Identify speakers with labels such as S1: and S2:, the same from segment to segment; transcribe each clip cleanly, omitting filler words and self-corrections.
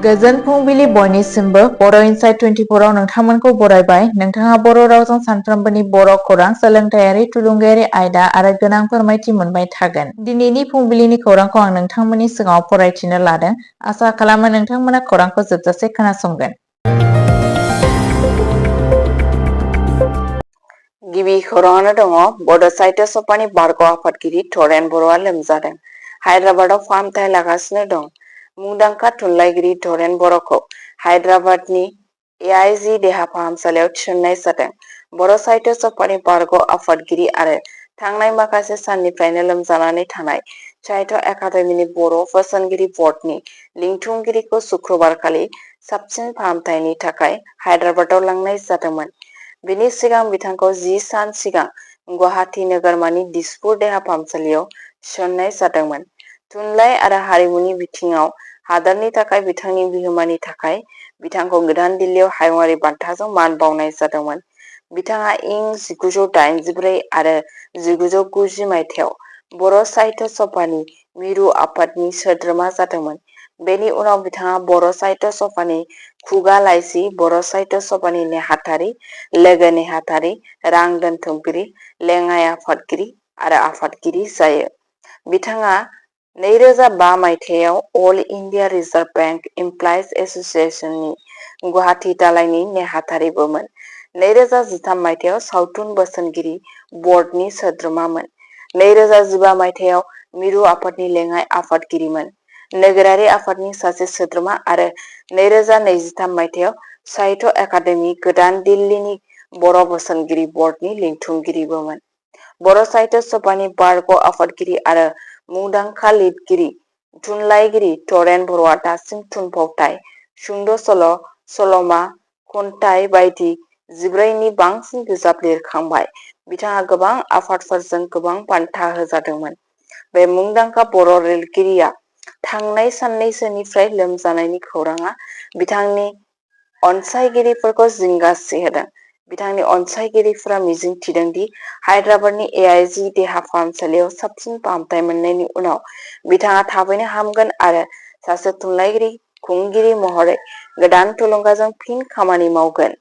S1: गोजोन फुंबिलि बयनिसिमबो बर' इनसाइट 24 आव नोंथांमोनखौ बरायबाय। नोंथाङा बर' रावजों सानफ्रोमबोनि बर' खौरां, सोलोंथायारि, थुलुंगायारि आयदा आरो गोनां फोरमायथि मोनबाय थागोन। दिनैनि फुंबिलिनि खौरांखौ आं नोंथांमोननि सिगाङाव फरायथिनो लादों। आसा खालामो नोंथांमोना खौरांखौ जोबजासे खोनासंगोन। गिबि खौराङानो दङ बड' साहित्य सभानि बारग' आफादगिरि धरेन बर'आ लोमजादों। हायद्राबादाव फाहामथाय लागासिनो दं। मुंदांखा थुनलाइगिरि धरेन बर'खौ हायद्राबादनि AIG देहा फाहामसालियाव थिसननाय जादों। बर' साहित्य सभानि बारग' आफादगिरि आरो थांनाय माखासे साननिफ्रायनो लोमजानानै थानाय साहित्य एकाडेमिनि बर' बोसोनगिरि बर्डनि लिंथुमगिरिखौ शुक्रबारखालि साबसिन फाहामथायनि थाखाय हायद्राबादाव लांनाय जादोंमोन। बिनि सिगां बिथांखौ 10 सान सिगां गुवाहाटी नोगोरमानि दिसपुर देहा फाहामसालियाव थिसननाय जादोंमोन। थुनलाइ आरो हारिमुनि बिथिङाव हादोरनि थाखाय बिथांनि बिहोमानि थाखाय बिथांखौ गोदान दिल्लीयाव हायुङारि बान्थाजों मान बावनाय जादोंमोन। बिथाङा इं 1984 आरो 1990 मायथाइयाव बर' साहित्य सभानि मिरु आफादनि सोद्रोमा जादोंमोन। बेनि उनाव बिथाङा बर' साहित्य सभानि खुगा लाइसि, बर' साहित्य सभानि नेहाथारि, लोगो नेहाथारि, रां दोनथुमगिरि, लेङाइ आफादगिरि आरो आफादगिरि जायो। बिथाङा 2005 मायथाइयाव all India reserve bank employees एस'सिएशननि गुवाहाटी दालायनि नेहाथारिबोमोन। 2013 मायथाइयाव सावथुन बोसोनगिरि बर्डनि सोद्रोमामोन। 2015 मायथाइयाव मिरु आफादनि लेङाइ आफादगिरिमोन, नोगोरारि आफादनि सासे सोद्रोमा आरो 2023 मायथाइयाव साहित्य एकाडेमि गोदान दिल्लीनि बर' बोसोनगिरि बर्डनि लिंथुमगिरिबोमोन। बर' साहित्य सभानि बारग' आफादगिरि आरो मुंदांखा लिरगिरि थुनलाइगिरि धरेन बर'आ दासिम थुनफावथाय, सुंद' सल', सल'मा, खन्थाइ बायदि 14नि बांसिन बिजाब लिरखांबाय। बिथाङा गोबां आफादफोरजों गोबां बान्था होजादोंमोन। बे मुंदांखा बर' लिरगिरिया थांनाय साननैसोनिफ्राय लोमजानायनि खौराङा बिथांनि अनसायगिरिफोरखौ जिंगासिहोदों। बिथांनि अनसायगिरिफोरा मिजिंथिदों दि हायद्राबादनि AIG देहा फाहामसालियाव साबसिन फाहामथाय मोननायनि उनाव बिथाङा थाबैनो हामगोन आरो सासे थुनलाइगिरि खुंगिरि महरै गोदान थुलुंगाजों फिन खामानि मावगोन।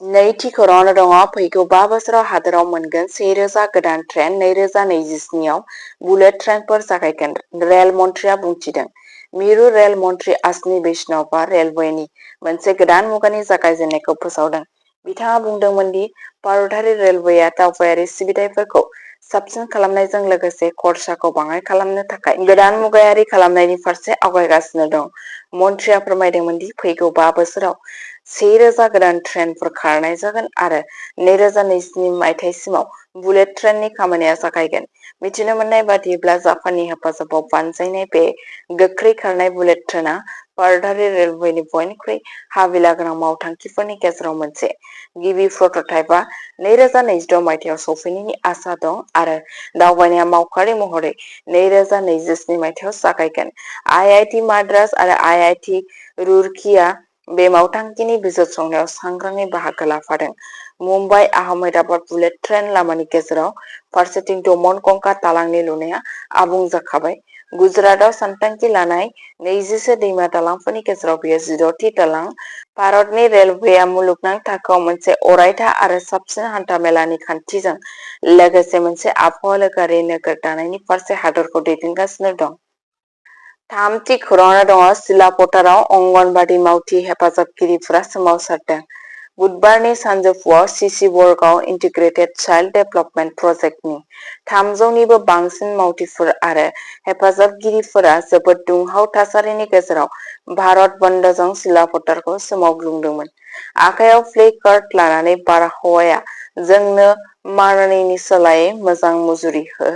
S1: नैथि खौराङावनो दङ फैगौ 5 बोसोराव हादोराव मोनगोन 1000 गोदान ट्रेन। 2027 आव बुलेट ट्रेनफोर जागायगोन, रेल मन्थ्रिया बुंथिदों। मिरु रेल मन्थ्रि आश्विनी वैष्णवआ रेलवेनि मोनसे गोदान मुगानि जागायजेन्नायखौ फोसावदों। बिथाङा बुंदोंमोन दि भारतारि रेलवेआ दावबायारि सिबिथाइफोरखौ साबसिन खालामनायजों लोगोसे खरसाखौ बाङाइ खालामनो थाखाय गोदान मुगायारि खालामनायनि फारसे आवगायगासिनो दं। मन्थ्रिया फोरमायदोंमोन दि फैगौ 5 बोसोराव 1000 गोदान ट्रेनफोर खारनाय जागोन आरो 2027 मायथाइसिमाव बुलेट ट्रेननि खामानिया जागायगोन। मिथिनो मोननाय बादिब्ला जापाननि हेफाजाबाव बानजायनाय बे गोख्रै खारनाय बुलेट ट्रेनआ भारतारि रेलवेनि बयनिख्रुइ हाबिला गोनां मावथांखिफोरनि गेजेराव मोनसे। गिबि प्रट'टाइपआ 2026 मायथाइयाव सौफैनायनि आसा दं आरो दावबायनाया मावफारि महरै 2027 मायथाइयाव जागायगोन। IIT माद्रास आरो IIT रुड़कीआ बे मावथांखिनि बिजिरसंनायाव सांग्राङै बाहागो लाफादों। मुम्बाइ आहमेदाबाद बुलेट ट्रेन लामानि गेजेराव फारसेथिं दमन गंगा दालांनि लुनाया आबुं जाखाबाय। गुजरातआव सानथांखि लानाय 20सो दैमा दालांफोरनि गेजेराव बेयो 16थि दालां। भारतनि रेलवेआ मुलुगनां थाखोआव मोनसे अरायथा आरो साबसिन हान्थामेलानि खान्थिजों लोगोसे मोनसे आबहावा लोगोआरि नोगोर दानायनि फारसे हादरखौ दैदेनगासिनो दं। थामथि खौराङावनो दङ सिलापथाराव अंगनबादि मावथि हेफाजाबगिरिफोरा सोमावसारदों। बुधबारनि सानजौफुआव सिसिबर्गआव इन्टिग्रेटेड चाइल्ड डेभेलपमेन्ट प्रजेक्टनि 300निबो बांसिन मावथिफोर आरो हेफाजाबगिरिफोरा जोबोद दुंहाव थासारिनि गेजेराव भारत बन्दजों सिलापथारखौ सोमावग्लुंदोंमोन। आखायाव प्ले कार्ड लानानै बारहावाया जोंनो माननीनि सोलायै मोजां मुजुरि हो,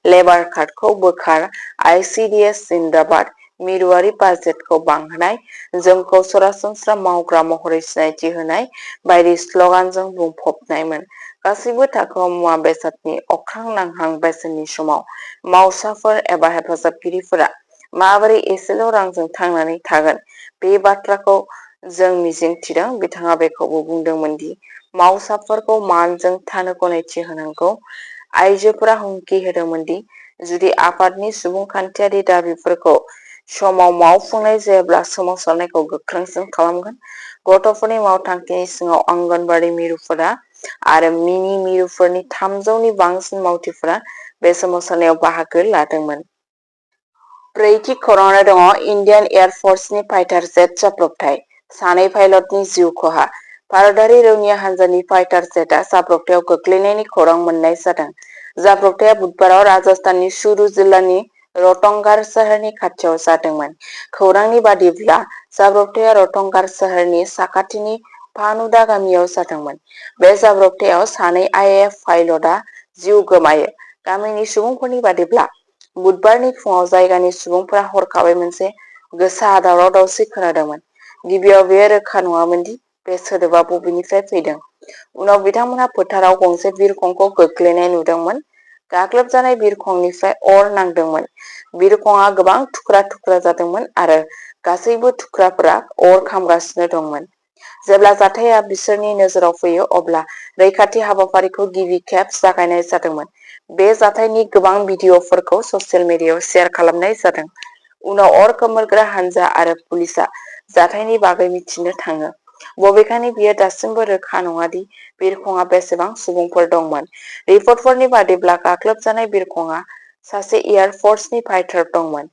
S1: लेबार कार्डखौ बोखार, ICDS जिन्दाबाद, मिरुआरि बाजेटखौ बांहोनाय, जोंखौ सरासनस्रा मावग्रा महरै सिनायथि होनाय बायदि स्लगानजों बुंफबनायमोन। गासैबो थाखोआव मुवा बेसादनि अख्रां नांहां बेसेननि समाव मावसाफोर एबा हेफाजाबगिरिफोरा माबोरै एसेल' रांजों थांनानै थागोन बे बाथ्राखौ जों मिजिंथिदों। बिथाङा बेखौबो बुंदोंमोन दि मावसाफोरखौ मानजों थानो गनायथि होनांगौ। आइजोफोरा हुमखि होदोंमोन दि जुदि आफादनि सुबुंखान्थियारि दाबिफोरखौ समाव मावफुंनाय जायोब्ला सोमावसारनायखौ गोख्रोंसिन खालामगोन। गथ'फोरनि मावथांखिनि सिङाव अंगनबादि मिरुफोरा आरो मिनि मिरुफोरनि 300नि बांसिन मावथिफोरा बे सोमावसारनायाव बाहागो लादोंमोन। ब्रैथि खौराङाव दङ इन्डियान एयार फर्सनि फाइटार जेट जाब्रबथाय, सानै पाइलटनि जिउ खहा। भारतारि रौनिया हान्जानि फाइटार जेटआ जाब्रबथायाव गोग्लैनायनि खौरां मोननाय जादों। जाब्रबथाया बुधबाराव राजस्थाननि चुरु जिल्लानि रतंगार सोहोरनि खाथियाव जादोंमोन। खौरांनि बादिब्ला जाब्रबथाया रतंगार सोहोरनि साखाथिनि फानुदा गामियाव जादोंमोन। बे जाब्रबथायाव सानै आइएएफ पाइलटआ जिउ गोमायो। गामिनि सुबुंफोरनि बादिब्ला बुधबारनि फुङाव जायगानि सुबुंफोरा हरखाबै मोनसे गोसा दावराव-दावसि खोनादोंमोन। गिबियाव बेयो रोखा नङामोन दि बे सोदोबा बबेनिफ्राय फैदों। उनाव बिथांमोनहा फोथाराव गंसे बिरखंखौ गोग्लैनाय नुदोंमोन। गाग्लोबजानाय बिरखंनिफ्राय अर नांदोंमोन। बिरखंआ गोबां थुख्रा-थुख्रा जादोंमोन आरो गासैबो थुख्राफोरा अर खामगासिनो दंमोन। जेब्ला जाथाया बिसोरनि नोजोराव फैयो अब्ला रैखाथि हाबाफारिखौ गिबि खेब जागायनाय जादोंमोन। बे जाथायनि गोबां भिडिअ'फोरखौ ससियेल मिडियायाव शेयार खालामनाय जादों। उनाव अर खोमोरग्रा हानजा आरो पुलिसआ जाथायनि बागै मिथिनो थाङो। बबेखानि बेयो दासिमबो रोखा नङा दि बिरखंआ बेसेबां सुबुंफोर दंमोन। रिपर्टफोरनि बादिब्ला गाग्लोबजानाय बिरखंआ सासे एयार फर्सनि फाइटार दंमोन।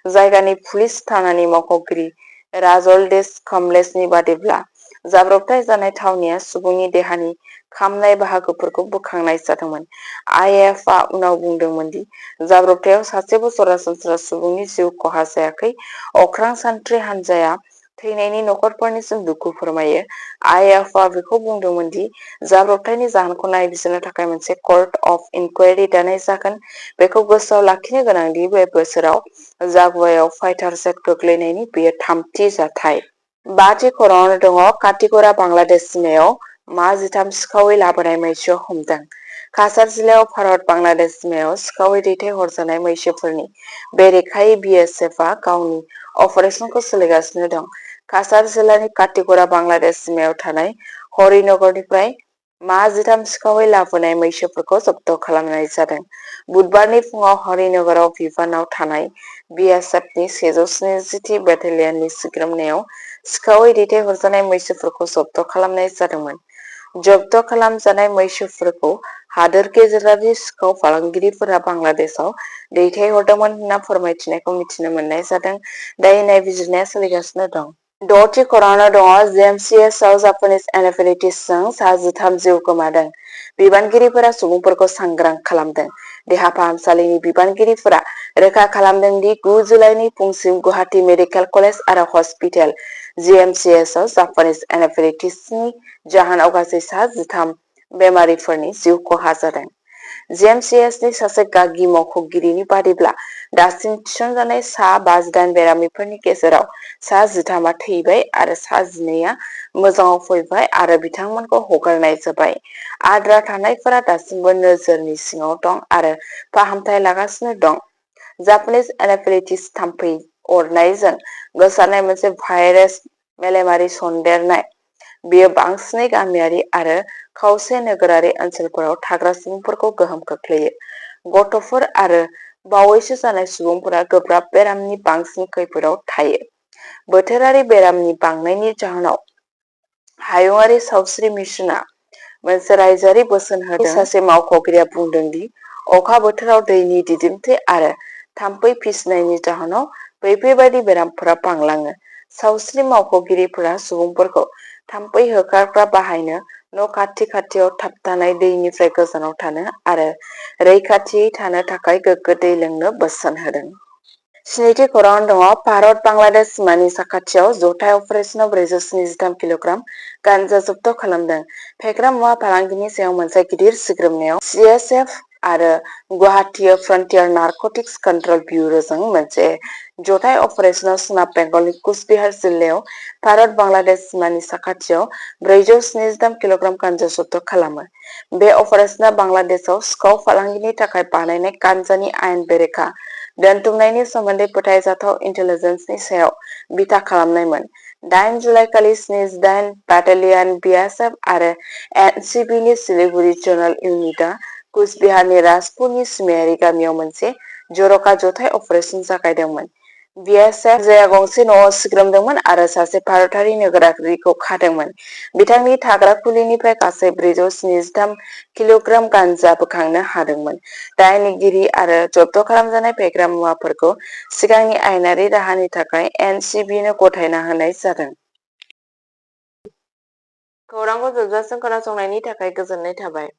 S1: जायगानि पुलिस थानानि मावख'गिरि राजलदेस कमलेशनि बादिब्ला जाब्रबथाय जानाय थावनिया सुबुंनि देहानि खामनाय बाहागोफोरखौ बोखांनाय जादोंमोन। आइएएफआ उनाव बुंदोंमोन दि जाब्रबथायाव सासेबो सरासनस्रा सुबुंनि जिउ खहा जायाखै। अख्रां सान्थ्रि हानजाया थैनायनि नखरफोरनिसिम दुखु फोरमायो। आइएएफआ बेखौ बुंदोंमोन दि जाब्रबथायनि जाहोनखौ नायबिजिरनो थाखाय मोनसे कर्ट अफ इनकुवेरि दानाय जागोन। बेखौ गोसोआव लाखिनो गोनां दि बे बोसोराव जागुवायाव फाइटार जेट गोग्लैनायनि बेयो थामथि जाथाय। बाथि खौराङाव दङ काटिगड़ा बांलादेश सिमायाव मा-13 सिखावै लाबोनाय मैसो हमदों। काछार जिल्लायाव भारत-बांलादेश सिमायाव सिखावै दैथायहरजानाय मैसोफोरनि बेरेखायै बिएसएफआ गावनि अपारेसनखौ सोलिगासिनो दं। काछार जिल्लानि काटिगड़ा बांलादेश सिमायाव थानाय हरिनगरनिफ्राय मा-13 सिखावै लाबोनाय मैसोफोरखौ जब्द खालामनाय जादों। बुधबारनि फुङाव हरिनगराव बिबानाव थानाय बिएसएफनि 170थि बेटालियननि सिग्रोमनायाव सिखावै दैथायहरजानाय मैसोफोरखौ जब्द खालामनाय जादोंमोन। जब्द खालामजानाय मैसोफोरखौ हादोर गेजेरारि सिखाव फालांगिरिफोरा बांलादेशआव दैथायहरदोंमोन होनना फोरमायथिनायखौ मिथिनो मोननाय जादों। दायो नायबिजिरनाया सोलिगासिनो दं। द'थि खौराङाव दङ जेएमसिएसआव जापानिज एनाफिलाइटिसजों सा 13 जिउ गोमादों। बिबानगिरिफोरा सुबुंफोरखौ सांग्रां खालामदों। देहा फाहामसालिनि बिबानगिरिफोरा रोखा खालामदों दि 9 जुलाइनि फुंसिम गुवाहाटी मेडिकेल कलेज आरो हस्पिटेल जिएमसिएसआव जापानिज एनाफिलाइटिसनि जाहोनाव गासै सा 13 बेमारिफोरनि जिउ खहा जादों। जिएमसिएसनि सासे गागि मावख'गिरिनि बादिब्ला दासिम थिसनजानाय सा 58 बेरामिफोरनि गेजेराव सा 13आ थैबाय आरो सा 12आ मोजाङाव फैबाय आरो बिथांमोनखौ हगारनाय जाबाय। आद्रा थानायफोरा दासिमबो नोजोरनि सिङाव दं आरो फाहामथाय लागासिनो दं। जापानिज एनाफिलाइटिस थाम्फै अरनायजों गोसारनाय मोनसे भाइरास मेलेमारि सन्देरनाय। बेयो बांसिनै गामियारि आरो खावसे नोगोरारि ओनसोलफोराव थाग्रा सुबुंफोरखौ गोहोम खोख्लैयो। गथ'फोर आरो बावैसो जानाय सुबुंफोरा गोब्राब बेरामनि बांसिन खैफोदाव थायो। बोथोरारि बेरामनि बांनायनि जाहोनाव हायुंआरि सावस्रि मिशनआ मोनसे रायजोआरि बोसोन होदों। सासे मावख'गिरिया बुंदों दि अखा बोथोराव दैनि दिदोमथि आरो थाम्फै फिसिनायनि जाहोनाव बेबादि बेरामफोरा बांलाङो। सावस्रि मावख'गिरिफोरा सुबुंफोरखौ थाम्फै होखारग्रा बाहायनो, न' खाथि-खाथियाव थाबथानाय दैनिफ्राय गोजानाव थानो आरो रैखाथियै थानो थाखाय गोग्गो दै लोंनो बोसोन होदों। स्निथि खौराङाव दङ भारत-बांलादेश सिमानि साखाथियाव जथाय अपारेसनाव 473 किल'ग्राम गान्जा जब्द खालामदों। फेग्रा मुवा फालांगिनि सायाव मोनसे गिदिर सिग्रोमनायाव सीएसएफ आरो गुवाहाटी फ्रन्टियार नारकटिक्स कन्ट्रल ब्युर'जों मोनसे जथाय अपारेसनाव सोनाब बेंगलनि कुचबिहार जिल्लायाव भारत-बांलादेश सिमानि साखाथियाव 473 किल'ग्राम गान्जा जब्द खालामो। बे अपारेसना बांलादेशआव सिखाव फालांगिनि थाखाय बानायनाय गान्जानि आयेन बेरेखा दोनथुमनायनि सोमोन्दै फोथायजाथाव इन्टेलिजेन्सनि सायाव बिथा खालामनायमोन। 8 जुलाइखालि 78 बेटालियन बिएसएफ आरो एनसिबिनि सिलिगुरि जनरल इउनिटआ कुचबिहारनि राजपुरनि सिमायारि गामियाव मोनसे जर'खा जथाय अपारेसन जागायदोंमोन। BSF जाया गंसे न'आव सिग्रोमदोंमोन आरो सासे भारतारि नोगोरारिखौ खादोंमोन। बिथांनि थाग्रा खुलिनिफ्राय गासै 473 किल'ग्राम गान्जा बोखांनो हादोंमोन। दायनिगिरि आरो जब्द खालामजानाय फेग्रा मुवाफोरखौ सिगांनि आयेनारि राहानि थाखाय NCBनो गथायना होनाय जादों। खौरांखौ जोबजासिम खोनासंनायनि थाखाय गोजोननाय थाबाय।